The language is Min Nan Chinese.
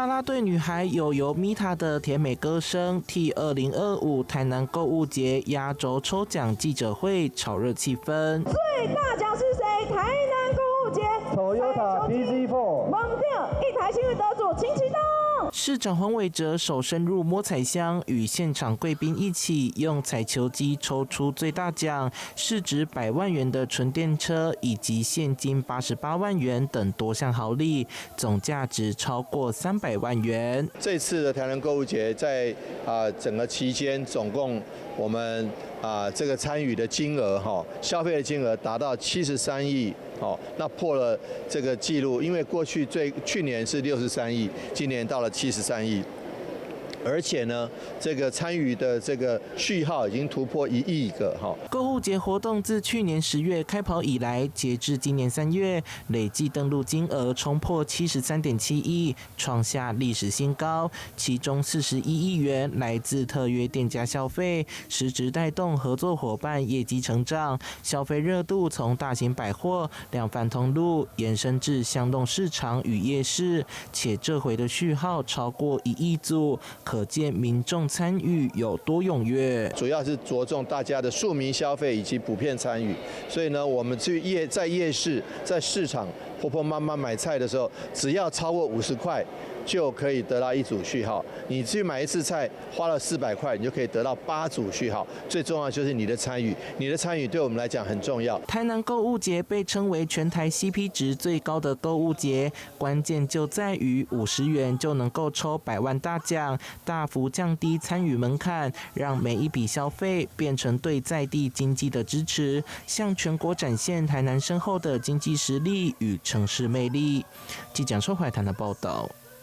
啦啦隊女孩悠悠米塔的甜美歌聲，替2025台南購物節壓軸抽獎記者會炒熱氣氛。最大獎是誰？台南購物節 Toyota bZ4，蒙定一台幸運得主，請啟動。市長黃偉哲手伸入摸彩箱，與現場貴賓一起用彩球機抽出最大獎，市值百萬元的純電車以及現金88萬元等多項好禮，總價值超過300萬元。這次的台南購物節在整個期間，總共我們這個參與的金額哈，消費的金額達到73億。哦，那破了這個紀錄，因為過去最去年是63億，今年到了七十三億，而且呢，這個參與的這個序號已經突破1億個哈。購物節活動自去年10月開跑以來，截至今年3月，累計登錄金額衝破73.7億，創下歷史新高。其中41億元來自特約店家消費，實質帶動合作夥伴業績成長。消費熱度從大型百貨、量販通路延伸至巷弄市場與夜市，且這回的序號超過1億組，可見民眾參與有多踴躍。主要是着重大家的庶民消費以及普遍參與，所以呢，我們去在夜市、在市場，婆婆媽媽買菜的時候，只要超過50塊，就可以得到一組序號。你去買一次菜，花了400塊，你就可以得到八組序號。最重要就是你的參與，你的參與對我們來講很重要。台南購物節被稱為全台 CP 值最高的購物節，關鍵就在於50元就能夠抽百萬大獎，大幅降低參與門檻，讓每一筆消費變成對在地經濟的支持，向全國展現台南深厚的經濟實力與城市魅力。記者周懷談的報道。